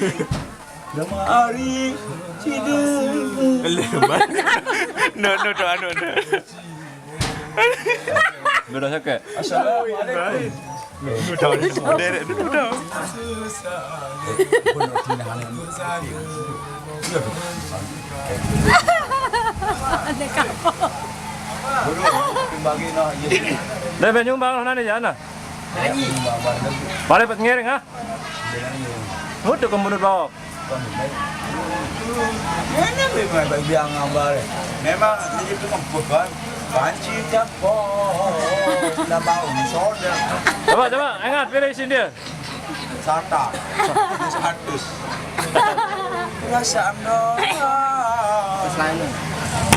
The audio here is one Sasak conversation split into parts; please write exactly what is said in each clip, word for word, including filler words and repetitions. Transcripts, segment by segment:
Hari Cina. No, no, doa, no, no. Udah sakit. Assalamualaikum. Udah, udah, udah. Dah, ben nyumbang lah, nani jana. Balik pas ngiring, ah. Mutu ke mundur bawah. Ini memang biang gambar. Memang ini tuh kemput kan. Banci tiap pohon. Nggak bau soda. Coba, coba, ingat, pilih isin dia. Sata. Seratus. Perasaan doang. Terus lain.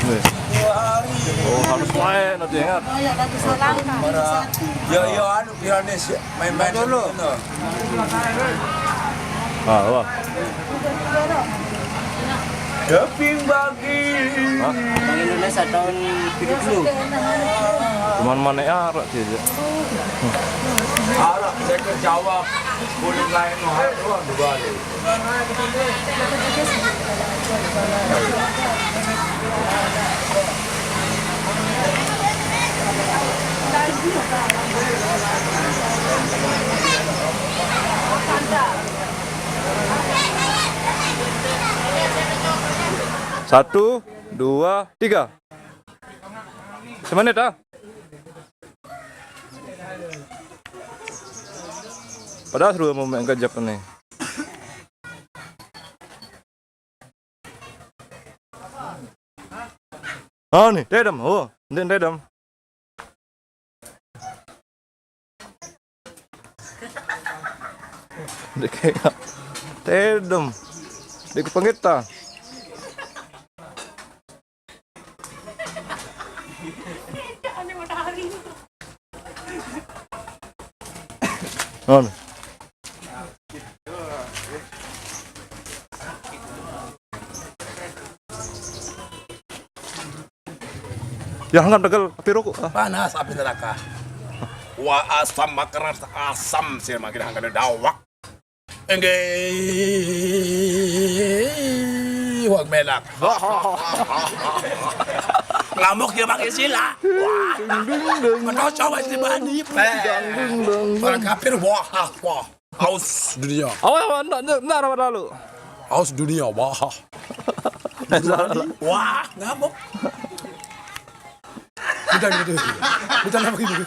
Dua hari. Oh, harus main, nanti ingat. Marah. Ya, ya, anu, Piranesi. Main-main dulu. Ah, wah. Doping bagi. Hah? Bank Indonesia tahun tujuh puluh. Cuman mana arak sih, Cek? Arak, saya ke Jawa, boleh lain, mahal doang di Bali. Satu, dua, tiga. Semenit, ah. Padahal seru mau main kejap nih. Oh, nih, tedem. Oh, nih, tedem. Dek kayak tedem. Dek pengeta. Non. Ya, hangat tegal api rokok. Ah. Panas api neraka. Wah, asam, makan asam sih, makin hangat dawak. Enggak. Wah, melak. Ngamuk dia pakai sila. Wah. Menocok masih bani. Orang kafir, wah, wah. Aus dunia. Awas, awas, ndak, ndak, ndak, ndak, lalu. Aus dunia, wah. Wah, ngamuk. Minta gitu. Minta nama gitu.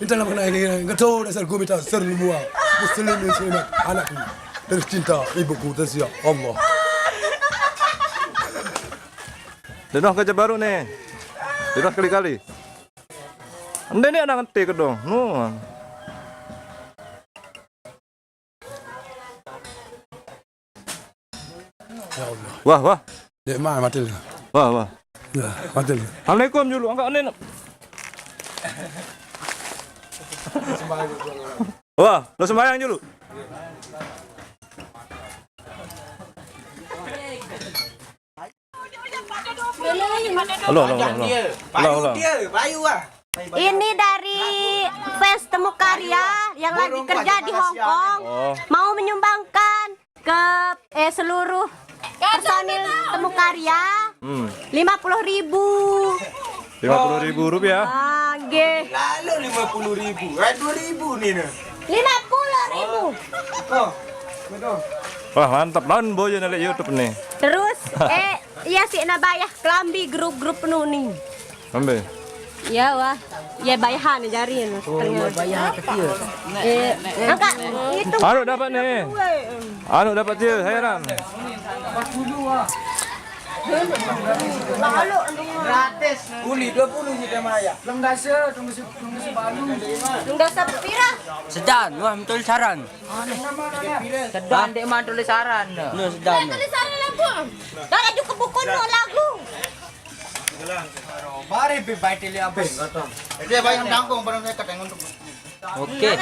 Minta nama kena ini. Ngeto dasar gua minta semua. Muslim, muslimat, anakku. Tercinta ibuku tersia Allah. Dengar kerja baru nih. Dengar kali-kali. Ende ni anak ngerti ke dong. No. Ya Allah. Wah, wah. Dek, ma, mati lu. Wah, wah. Ya, mati lu. Assalamualaikum dulu, angkat ni. Wah, lo sembahyang dulu. Halo, halo, halo, halo. Halo, halo. Ini dari fans Temu Karya yang lagi kerja di Hong Kong. Oh. Mau menyumbangkan ke, eh, seluruh personil Temu Karya. Hmm. Lima puluh ribu. Lima puluh ribu rupiah. Ah, nggih. Lalu lima puluh ribu. Eh, dua ribu ni, nah. Lima puluh ribu. Oh, betul. Wah, mantap. Lawan boyo nalik YouTube ni. Terus, eh, iya sih, na bayah kelambi grup-grup penuh ni. Ambil. Ya, wah. Ya, bayahan jari ni, setengah. Bayah tapi ya. Eh, angkat itu. Anu dapat ni. Anu dapat dia, heran. Gratis. Uli dua puluh juta maya. Belum dasa, tunggu si, tunggu si balu. Belum dasa pira? Sedan, wah, betul saran. Sedan, dek, mantul saran. Nah, sedan. Tulisan lagu. Dah, dah, cukup buku no lagu. Mari, bi, baik, tili habis. Dia bayang tanggung, barang saya kata untuk. Oke.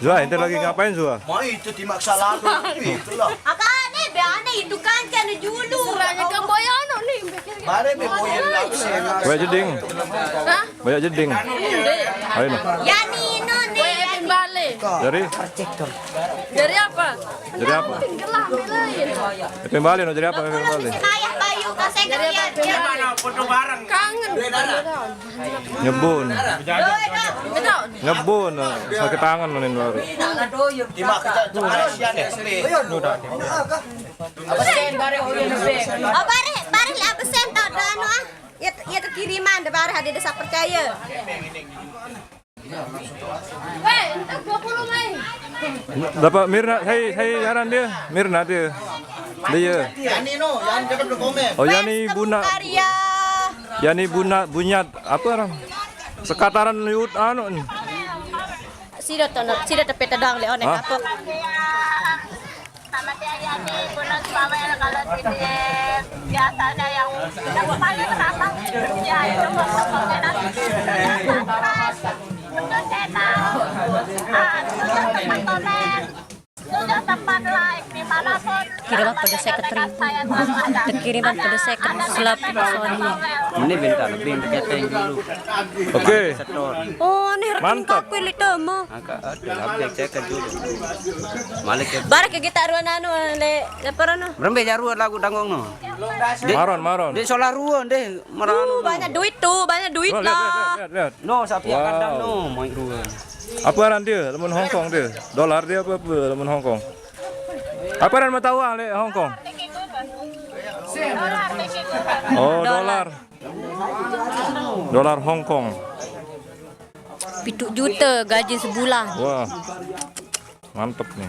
Zua, ente lagi ngapain, Zua? Mau itu timak salah tu, itulah. Agak aneh, be aneh itu kan, kan dulu. Serahnya ke boy anu ni. Mari, bi, boy yang langsung. Banyak jeding. Hah? Banyak jeding. Ayo, nah. Ya, ni, no, ni. Boy yang balik. Dari? Dari apa? Jadi apa? Pembali, no, jadi apa? Pembali. Ayah Bayu, kasih kerja. Kangen. Ngebun. Ngebun, sakit tangan, no, ini baru. Oh, bareh, bareh lah absen tau, dah, anu, ah. Ya, ya kekiriman, dah, bareh ada desa percaya. Dapat Mirna, saya, saya ngaran dia, Mirna dia. Dia. Yani no, Yani dapat komen. Oh, Yani Buna. Karya. Yani Buna, Bunyat, apa orang? Sekataran liut anu ni. Sida tu, sida tapi tedang le, oh, nak apa? Sama dia Yani Buna Bawel, kalau sini biasanya yang paling ramah. Ya, itu mau komen. Itu saya tahu. Ah, itu tempat komen. Sudah tempat like dimanapun. Kiriman pada saya keterima. Kiriman pada saya ke selap soalnya. Ini bentar, lebih yang keteng dulu. Oke. Setor. Oh, ini rekam. Mantap. Kaku ini, Tama. Angka, ada, lebih cek dulu. Malik ya. Bareh ke kita ruan anu, le, le, apa, no? Berembe jaru lagu tanggung, no. Maron, maron. Dek solah ruan deh, maron. Uh, banyak duit tu, banyak duit lah. Lihat, lihat, lihat, lihat. No, sapi kandang, no, main ruan. Apa ngaran dia? Lamun Hong Kong dia. Dolar dia apa, apa lamun Hong Kong? Apa ngaran mata uang le Hong Kong? Oh, dolar. Dolar Hong Kong. Pitu juta gaji sebulan. Wah. Mantep nih.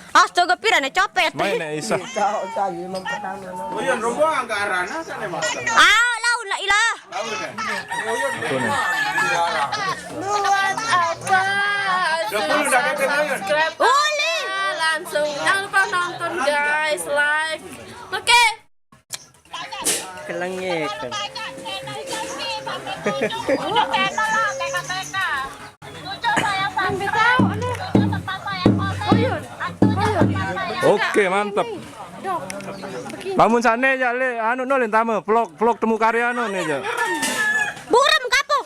Astaga, pira nih copet? Main nih, Isa. Oh, iya, rombongan ke arah sana, Mas. Ah, lau, la ilah. Itu nih. Buat apa subscribe? Uli. Langsung jangan lupa nonton, guys, live. Oke. Kelengit. Oke, mantap. Lamun sane aja le, anu, no, le, tama vlog, vlog Temu Karya, no, ne aja. Burem kapo?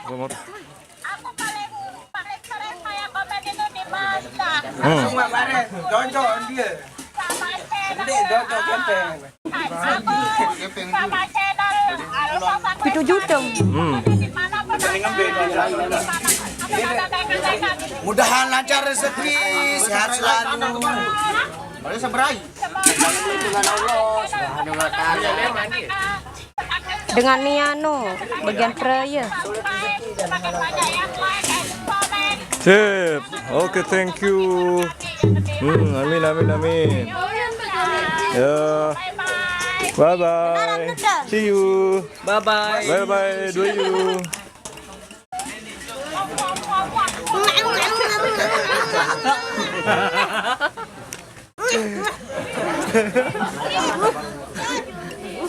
Aku paling, paling sering saya komen itu di Mazda. Hmm. Semua bareng, cocok dia. Sama channel. Ini cocok genteng. Aku sama channel. Pitu juta. Hmm. Di mana pun ada. Mudahan lancar rezeki, sehat selalu. Ada seberai. Dengan Allah Subhanahu wa Ta'ala. Dengan nianu, bagian prayer. Sip. Oke, thank you. Hmm, amin, amin, amin. Ya. Bye bye. See you. Bye bye. Bye bye, do you.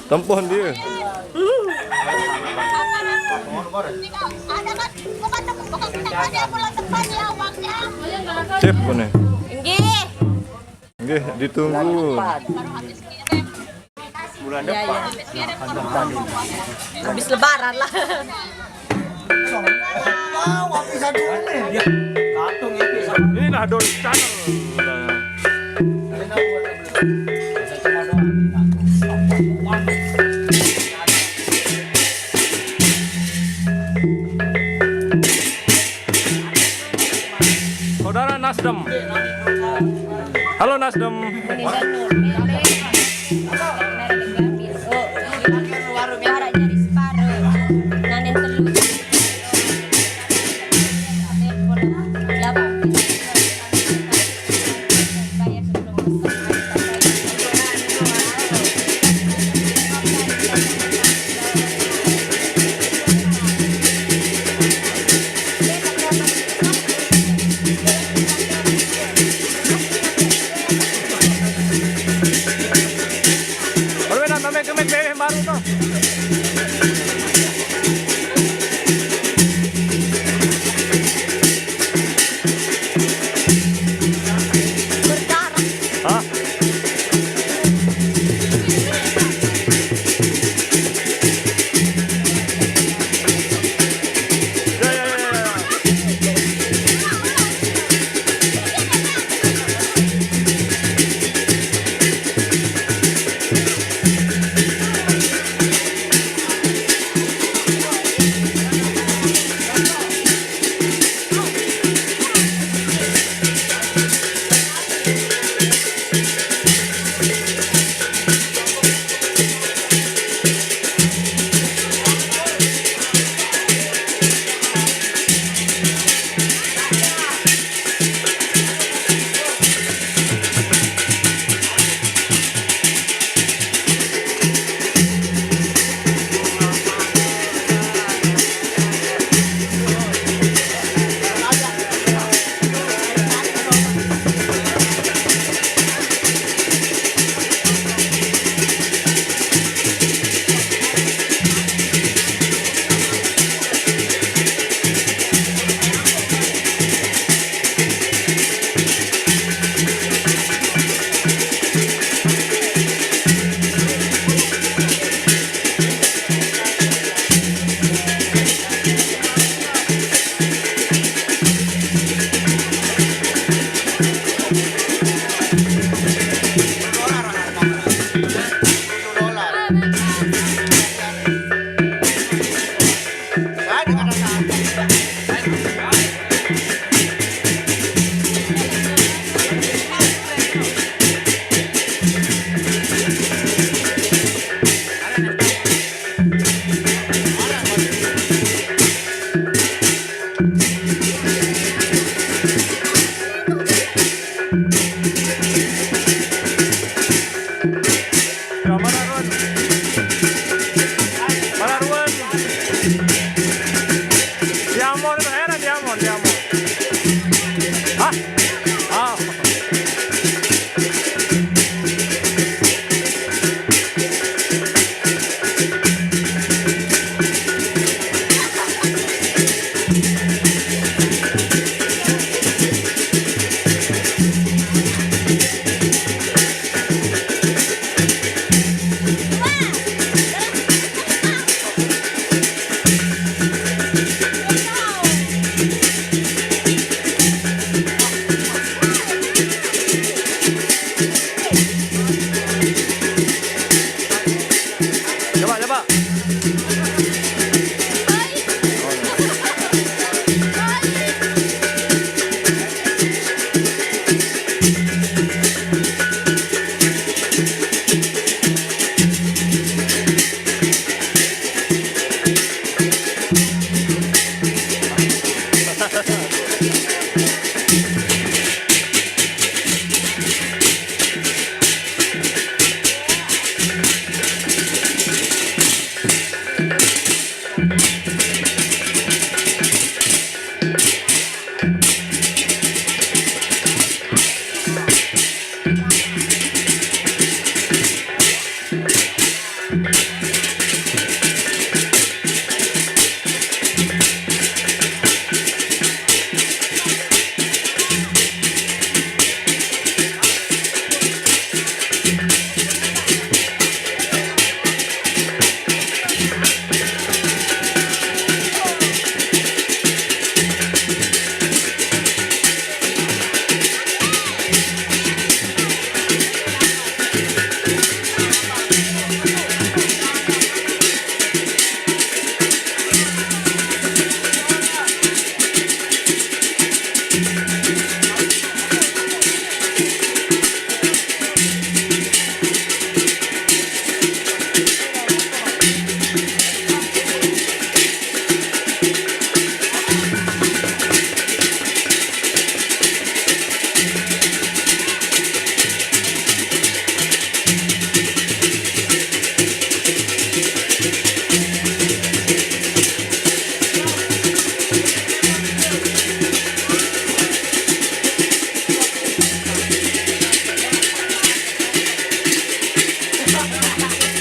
Tempuh dia. Cip mana? Nggih. Nggih, ditunggu. Bulan depan. Habis lebaran lah. Ini nah doi channel. Saudara Nasdem. Halo Nasdem.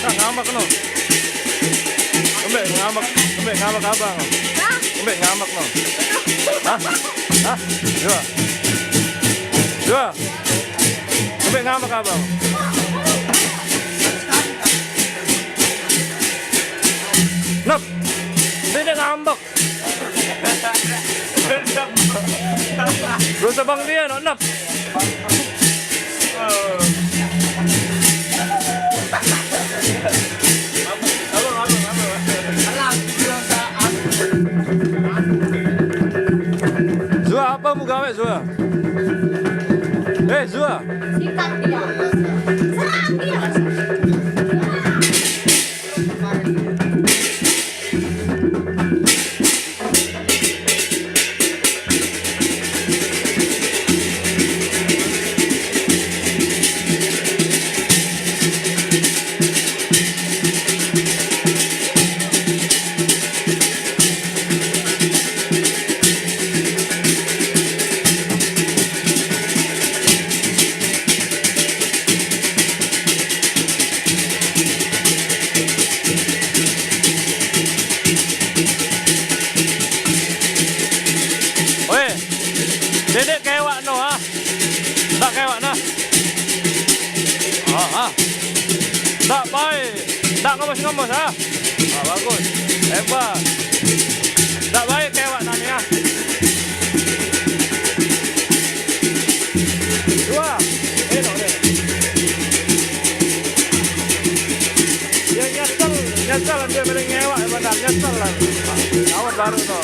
Ah, ngambek no. Ambek ngambek, ambek ngambek abang. Hah? Ambek ngambek no. Hah? Hah? Dua. Dua. Ambek ngambek abang. Nep. Dia, dia ngambek. Dosa bang dia, no, nep. Zua, apa mu gawe, Zua? Eh, Zua. Sikat dia. Serang dia. Weh, dedek kewak no, ah. Ndak kewak nah. Ah, ah. Ndak baik. Ndak ngemos-ngemos, ah. Ah, bagus. Hebat. Ndak baik kewak nah ni, ah. Dua. Eh, no, eh. Dia nyesel, nyesel dia paling ngewak, benar, nyesel lah. Awan baru tu.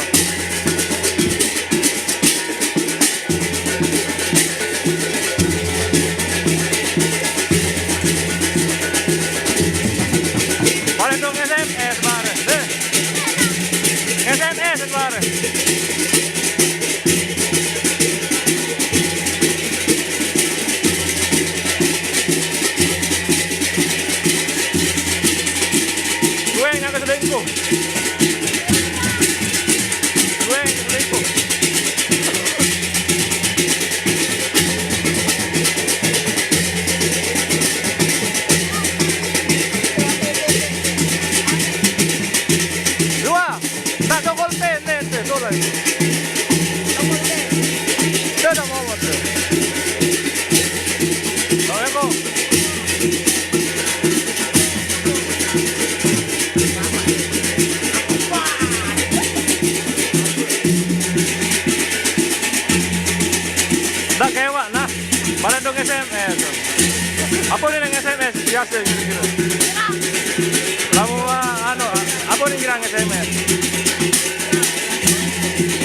Paling dong S M S, Bar. Eh. S M S, Bar. Gue yang nyangka selingkuh. Gue yang selingkuh. Dua. Tak cokol pen, pen, pen, cokol. Cokol pen. Dia tak mau, Bar. Assalamualaikum. Ndak kewak nah. Paling dong S M S. Apa ni nang S M S? Biasa kira-kira. Lamun, ah, anu, ah, apa ni kira S M S?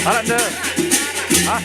Alat deh. Hah?